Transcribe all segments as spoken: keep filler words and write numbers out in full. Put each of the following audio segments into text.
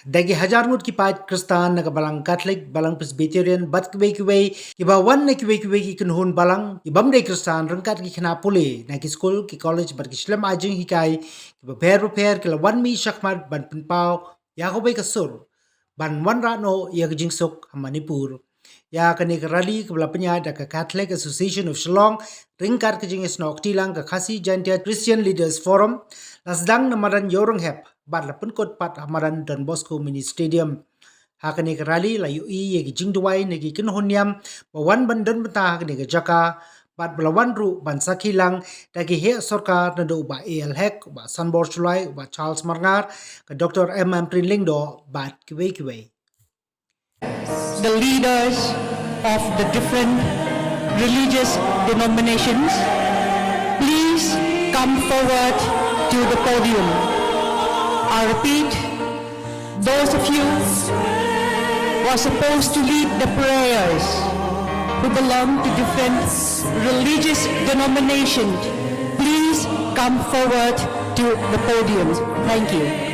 Da ki hajar ngut ki paid Khristan na ka Balang Katholik, Balang Presbyterian bad kiwei kiwei kiba wan na kiwei kiwei ki kynhun balang ki bym dei Khristan, ryngkat ki khynnah pule na ki skul, ki college bad ki shlem ai jinghikai kiba pher bapher ki la wan mih shakhmat ban pynpaw ïa kawei ka sur ban wanrah noh ïa ka jingsuk ha Manipur. Ïa kane ka rally kaba la pynïaid da ka Catholic Association of Shillong ryngkat ka jingïasnoh kti lang ka Khasi Jaintia Christian Leaders Forum la sdang na madan Ïewrynghep bad la pynkut pat ha madan Don Bosco Mini Stadium. Ha kane ka rally la ïohi ïa ki jingduwai na ki kynhun niam ba wan ban don bynta ha kane ka jaka bad ba la wan ruh ban sakhi lang da ki heh sorkar naduh u Bah A L Hek, u Bah Sanbor Shullai, u Bah Charles Marngar, ka Doctor M Ampareen Lyngdoh bad kiwei kiwei. The leaders of the different religious denominations, please come forward to the podium. I repeat, those of you who are supposed to lead the prayers, who belong to different religious denominations, please come forward to the podium. Thank you.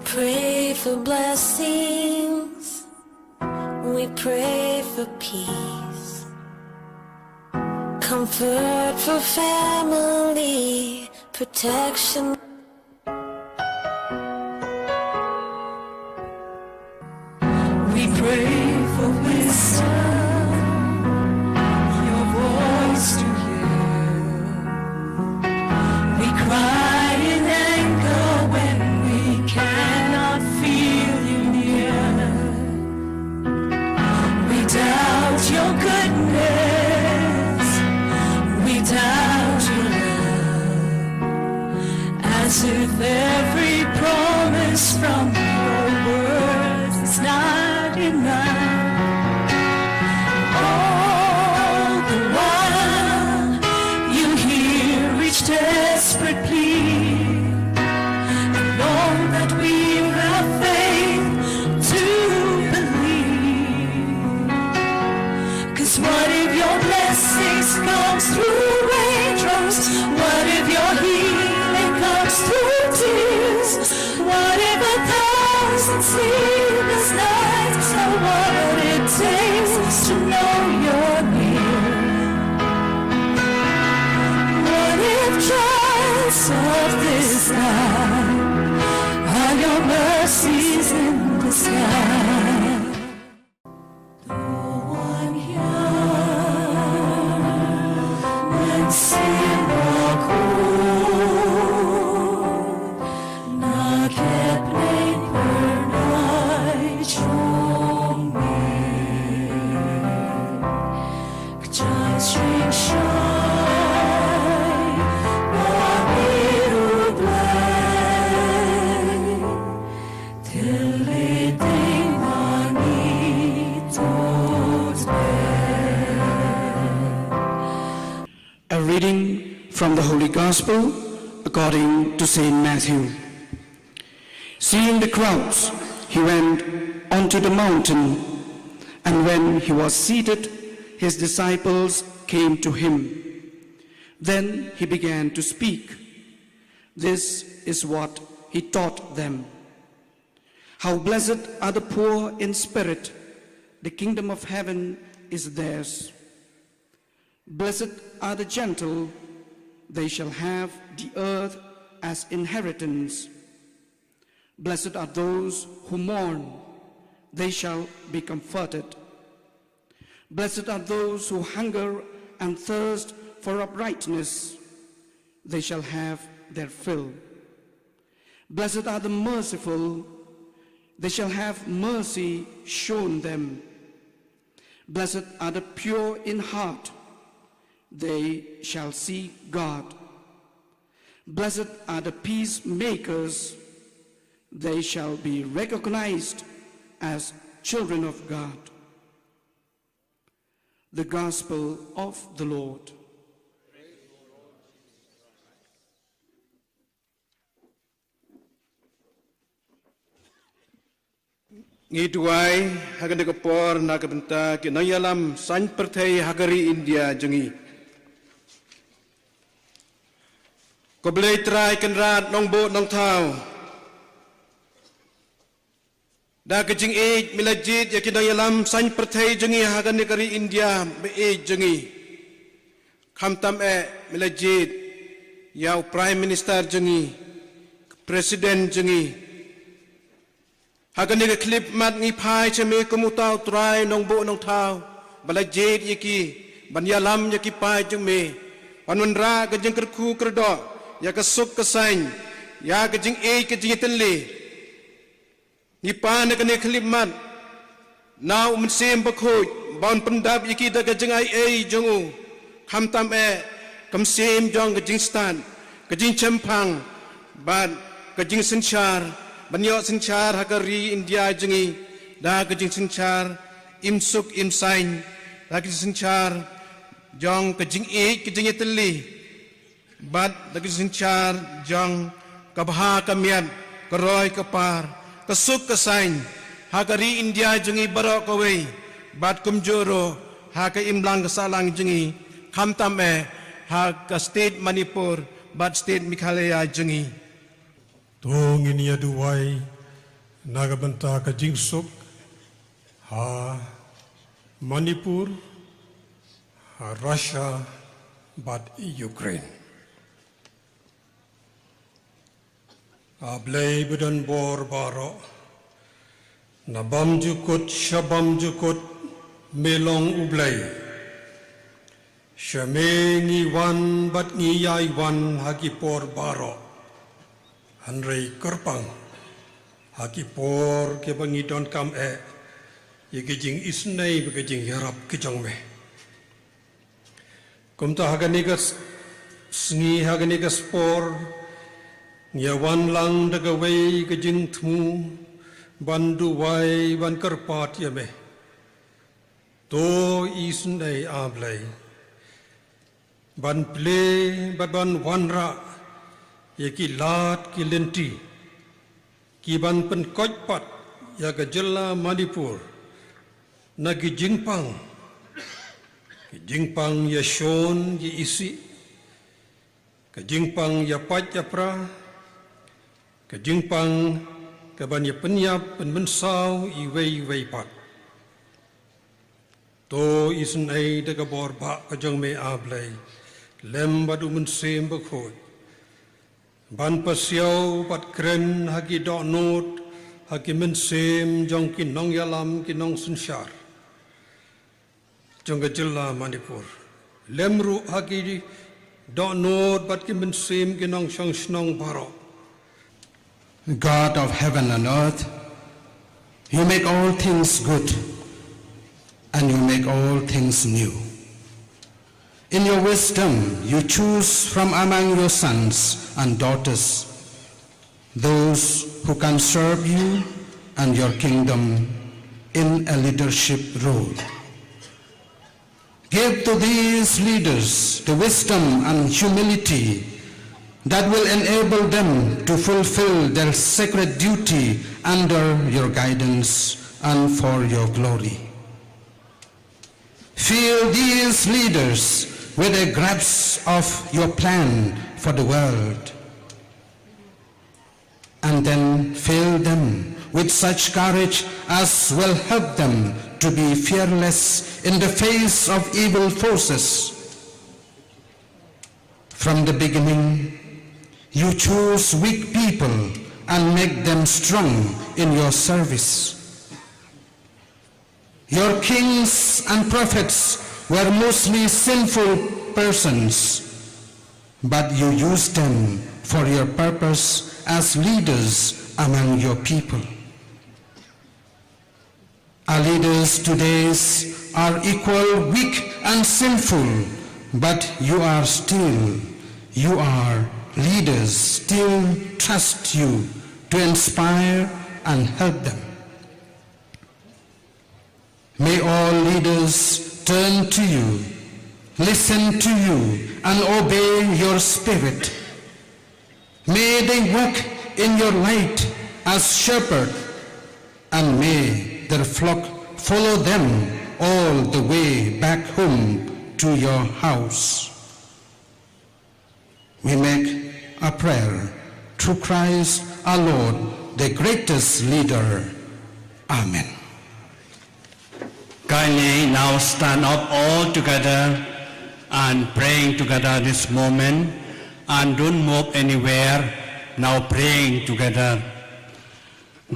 Pray for blessings. We pray for peace. Comfort for family. Protection. We pray for wisdom, your voice to hear. We cry in anger when we cannot feel you near. We doubt your goodness, we doubt your love, as if every promise from your word is not enough. All the while, you hear each desperate plea, and all that we have faith to believe. 'Cause what if your blessings comes through raindrops? What if your healing comes through tears? What if a thousand sleepless nights are what it takes to know you're near? What if just of this life are your mercies in disguise? A reading from the Holy Gospel according to Saint Matthew. Seeing the crowds, he went onto the mountain, and when he was seated, his disciples came to him. Then he began to speak. This is what he taught them. How blessed are the poor in spirit, the kingdom of heaven is theirs. Blessed are the gentle, they shall have the earth as inheritance. Blessed are those who mourn, they shall be comforted. Blessed are those who hunger and thirst for uprightness, they shall have their fill. Blessed are the merciful, they shall have mercy shown them. Blessed are the pure in heart, they shall see God. Blessed are the peacemakers, they shall be recognized as children of God. The Gospel of the Lord. Ngi duwai ha kane ka por na ka bynta ki nongïalam saiñ pyrthei ha ka ri India jong ngi. Ko Blei Trai Kynrad Nongbuh Nongthaw, da ka jingïeit me la jied ïa ki nongïalam saiñ pyrthei jong ngi ha kane ka ri India ba ïeit jong ngi. Khamtam eh me la jied ïa u Prime Minister jong ngi, President jong ngi. Ha kane ka khyllipmat ngi phai sha me kum uta u Trai Nongbuh Nongthaw ba la jied ïa ki ban ïalam ïa ki paid jong me, ban wanrah ka jingkyrkhu kyrdoh ïa ka suk ka saiñ, ïa ka jingïeit ka jingïatylli. Ngi pan ha kane ka khyllipmat na u Mynsiem Bakhuid ba un pyndap ïa ki da ka jingaiei jong u, khamtam eh ka mynsiem jong ka jingstad, ka jingshemphang bad ka jingsynshar, ban ïoh synshar ha ka ri India jong ngi da ka jingsynshar im suk im saiñ, da ka jingsynshar jong ka jingïeit ka jingïatylli, bad da ka jingsynshar jong ka bha ka miat, ka roi ka par, ka suk ka saiñ ha ka ri India jong ngi baroh kawei, bad kumjuh ruh ha ka imlang ka sahlang jong ngi, khamtam eh ha ka State Manipur bad State Meghalaya jong ngi. To ngin ïa duwai Na ka bynta ka jingsuk ha Manipur, ha Russia bad Ukraine. A Blei ba don bor baroh, na bymjukut sha bymjukut me long U Blei. Sha me ngi wan bad ngi ïai wan ha ki por baroh. Hynrei kyrpang ha ki por kiba ngi donkam eh ïa ka jingisynei bad ka jingïarap ka jong me. Kumta ha kane ka s-, sngi, ha kane ka por, ngi ïa wan lang da kawei ka jingthmu ban duwai, ban kyrpad ïa me. To isynei, A Blei, ban plie bad ban wanrah ïa ki lad ki lynti ki ban pynkoit pat ïa ka jylla Manipur na ki jingpang, ki jingpang ïa shon ïa isih, ka jingpang ïa pait ïa pra, ka jingpang ka ban ïa pynïap pynmynsaw iwei iwei pat. To isynei da ka bor bah ka jong me, A Blei, lem bad U Mynsiem Bakhuid, ban pasiaw bad kren ha ki dohnud, ha ki mynsiem jong ki nongïalam, ki nongsynshar jong ka jylla Manipur, lem ruh ha ki dohnud bad ki mynsiem ki nongshong shnong baroh. God of heaven and earth, you make all things good, and you make all things new. In your wisdom, you choose from among your sons and daughters those who can serve you and your kingdom in a leadership role. Give to these leaders the wisdom and humility that will enable them to fulfill their sacred duty under your guidance and for your glory. Fill these leaders with a grasp of your plan for the world, and then fill them with such courage as will help them to be fearless in the face of evil forces. From the beginning, you choose weak people and make them strong in your service. Your kings and prophets were mostly sinful persons, but you used them for your purpose as leaders among your people. Our leaders today are equal, weak, and sinful, but you are still, you are leaders, still trust you to inspire and help them. May all leaders turn to you, listen to you, and obey your spirit. May they walk in your light as shepherd, and may their flock follow them all the way back home to your house. We make a prayer through Christ our Lord, the greatest leader. Amen. Kindly now stand up all together and praying together this moment, and don't move anywhere. Now praying together.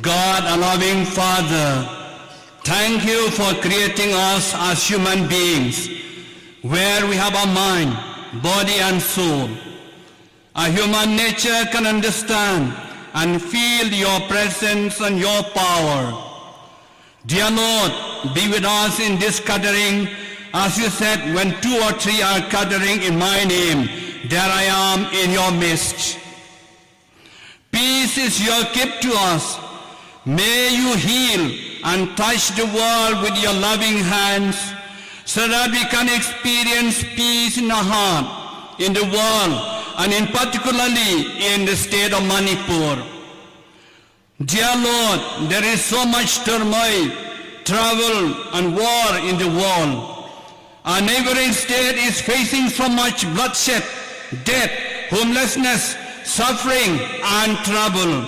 God, a loving Father, thank you for creating us as human beings, where we have a mind, body, and soul. A human nature can understand and feel your presence and your power. Dear Lord, be with us in this gathering, as you said, "When two or three are gathering in my name, there I am in your midst." Peace is your gift to us. May you heal and touch the world with your loving hands, so that we can experience peace in our heart, in the world, and in particularly in the state of Manipur. Dear Lord, there is so much turmoil, trouble, and war in the world. Our neighboring state is facing so much bloodshed, death, homelessness, suffering, and trouble.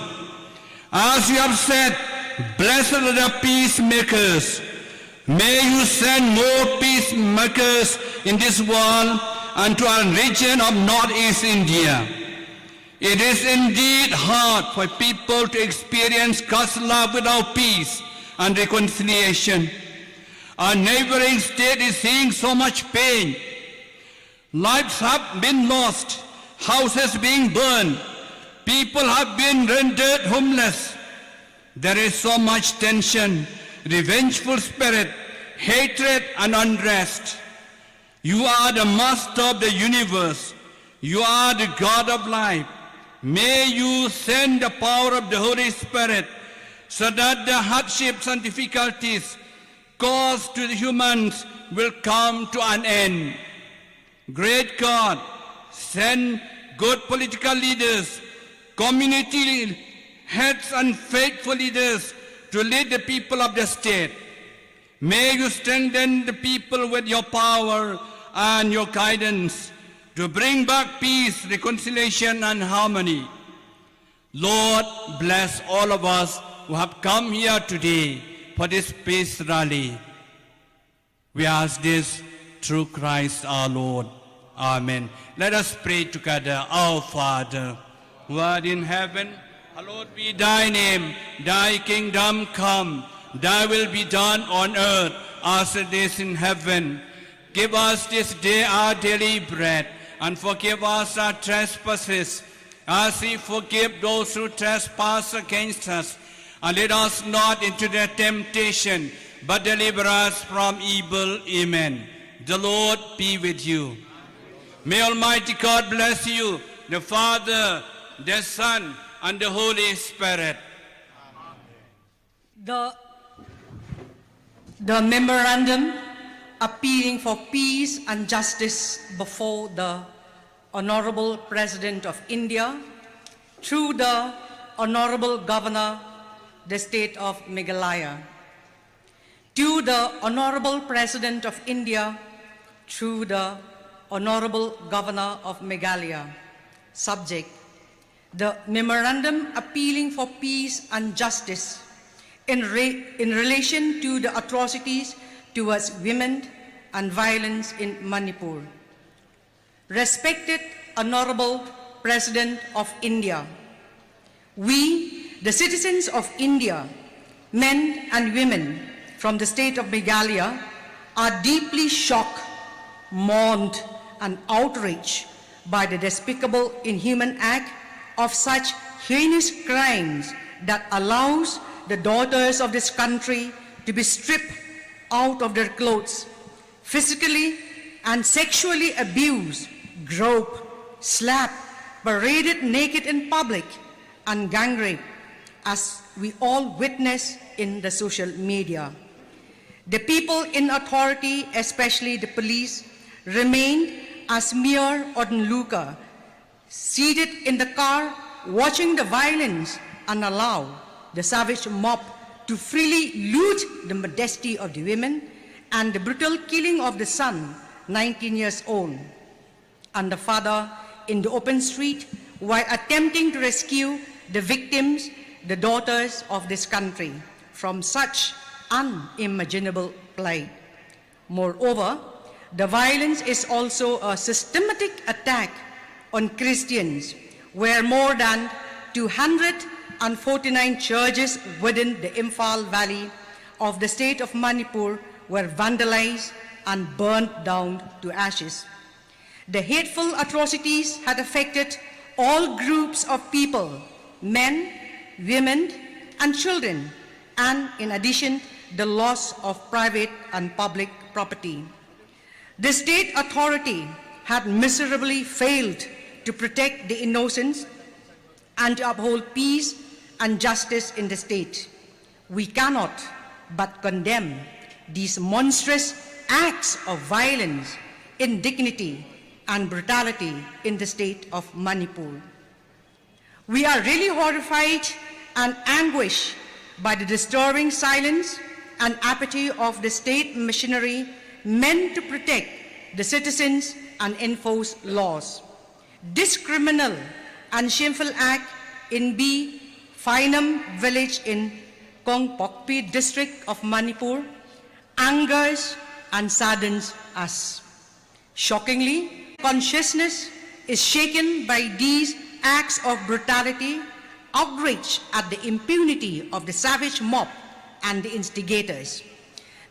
As you have said, Blessed are the peacemakers. May you send more peacemakers in this world and to our region of Northeast India. It is indeed hard for people to experience God's love without peace and reconciliation. Our neighboring state is seeing so much pain. Lives have been lost, houses being burned, people have been rendered homeless. There is so much tension, revengeful spirit, hatred, and unrest. You are the master of the universe. You are the God of life. May you send the power of the Holy Spirit so that the hardships and difficulties caused to the humans will come to an end. Great God, send good political leaders, community heads, and faithful leaders to lead the people of the state. May you strengthen the people with your power and your guidance to bring back peace, reconciliation, and harmony. Lord, bless all of us who have come here today for this peace rally. We ask this through Christ our Lord. Amen. Let us pray together. Our Father, who art in heaven, hallowed be thy name. Thy kingdom come. Thy will be done on earth as it is in heaven. Give us this day our daily bread, and forgive us our trespasses, as we forgive those who trespass against us. And lead us not into the temptation, but deliver us from evil. Amen. The Lord be with you. May Almighty God bless you, the Father, the Son, and the Holy Spirit. The, the memorandum appealing for peace and justice before the Honorable President of India through the Honorable Governor, the State of Meghalaya. To the Honorable President of India through the Honorable Governor of Meghalaya. Subject: the memorandum appealing for peace and justice in, re- in relation to the atrocities towards women and violence in Manipur. Respected Honorable President of India, we, the citizens of India, men and women from the state of Meghalaya, are deeply shocked, mourned, and outraged by the despicable, inhuman act of such heinous crimes that allows the daughters of this country to be stripped out of their clothes, physically and sexually abused, groped, slapped, paraded naked in public, and gang raped, as we all witness in the social media. The people in authority, especially the police, remained as mere onlooker, seated in the car, watching the violence, and allow the savage mob to freely loot the modesty of the women and the brutal killing of the son, nineteen years old, and the father in the open street while attempting to rescue the victims, the daughters of this country, from such unimaginable plight. Moreover, the violence is also a systematic attack on Christians, where more than two hundred forty-nine churches within the Imphal Valley of the state of Manipur were vandalized and burned down to ashes. The hateful atrocities had affected all groups of people, men, women, and children, and in addition, the loss of private and public property. The state authority had miserably failed to protect the innocents and to uphold peace and justice in the state. We cannot but condemn these monstrous acts of violence, indignity, and brutality in the state of Manipur. We are really horrified and anguished by the disturbing silence and apathy of the state machinery meant to protect the citizens and enforce laws. This criminal and shameful act in B Phainam village in Kongpokpi district of Manipur angers and saddens us. Shockingly, consciousness is shaken by these acts of brutality, outrage at the impunity of the savage mob and the instigators.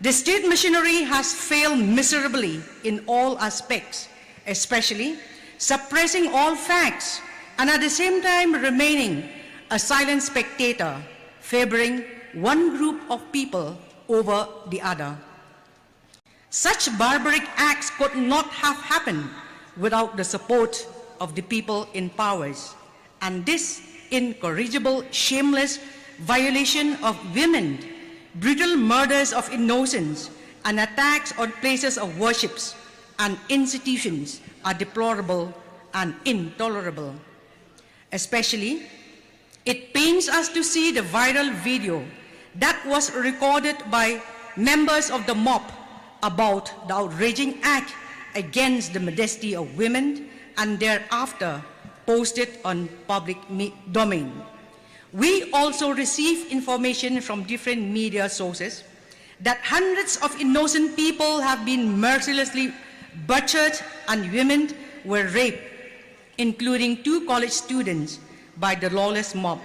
The state machinery has failed miserably in all aspects, especially suppressing all facts and at the same time remaining a silent spectator, favoring one group of people over the other. Such barbaric acts could not have happened without the support of the people in powers. And this incorrigible, shameless violation of women, brutal murders of innocents, and attacks on places of worships and institutions are deplorable and intolerable. Especially, it pains us to see the viral video that was recorded by members of the mob about the outraging act against the modesty of women and thereafter posted on public me- domain. We also receive information from different media sources that hundreds of innocent people have been mercilessly butchered and women were raped, including two college students, by the lawless mob,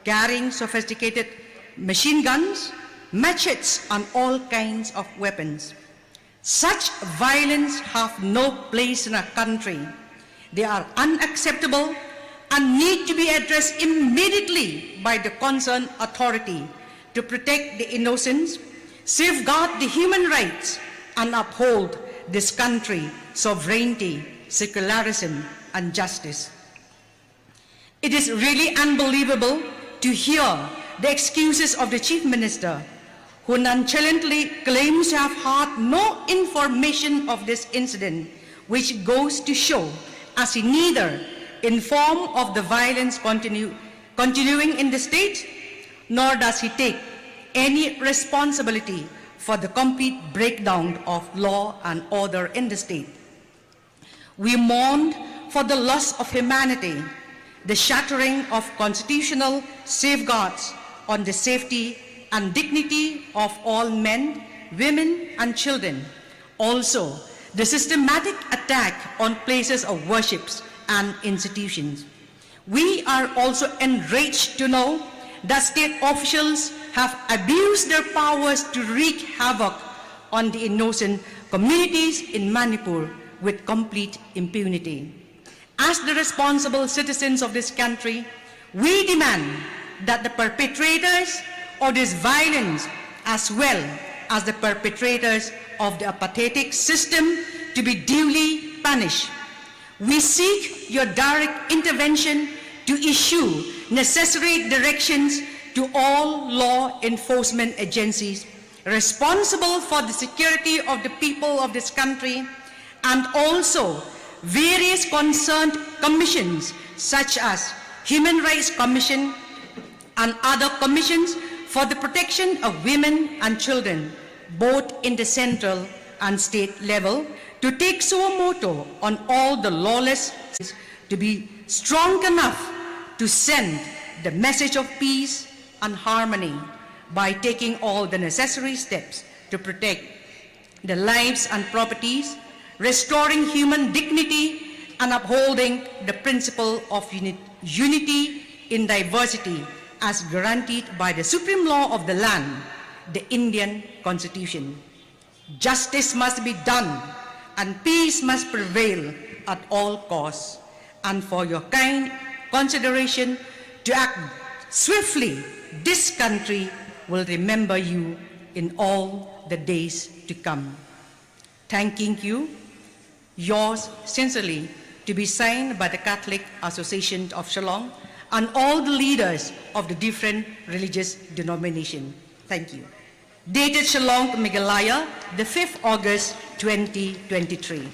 carrying sophisticated machine guns, machetes, and all kinds of weapons. Such violence have no place in our country. They are unacceptable and need to be addressed immediately by the concerned authority to protect the innocents, safeguard the human rights, and uphold this country sovereignty, secularism, and justice. It is really unbelievable to hear the excuses of the Chief Minister, who nonchalantly claims to have had no information of this incident, which goes to show, as he neither informed of the violence continue, continuing in the state, nor does he take any responsibility for the complete breakdown of law and order in the state. We mourn for the loss of humanity, the shattering of constitutional safeguards on the safety and dignity of all men, women, and children. Also, the systematic attack on places of worships and institutions. We are also enraged to know that state officials have abused their powers to wreak havoc on the innocent communities in Manipur with complete impunity. As the responsible citizens of this country, we demand that the perpetrators of this violence, as well as the perpetrators of the apathetic system, to be duly punished. We seek your direct intervention to issue necessary directions to all law enforcement agencies responsible for the security of the people of this country and also various concerned commissions such as Human Rights Commission and other commissions for the protection of women and children, both in the central and state level, to take suo motu on all the lawless, to be strong enough to send the message of peace and harmony by taking all the necessary steps to protect the lives and properties, restoring human dignity, and upholding the principle of uni- unity in diversity as guaranteed by the supreme law of the land, the Indian Constitution. Justice must be done and peace must prevail at all costs. And for your kind consideration to act swiftly, this country will remember you in all the days to come. Thanking you, yours sincerely, to be signed by the Catholic Association of Shillong and all the leaders of the different religious denomination. Thank you. Dated Shillong, Meghalaya, the fifth August twenty twenty-three.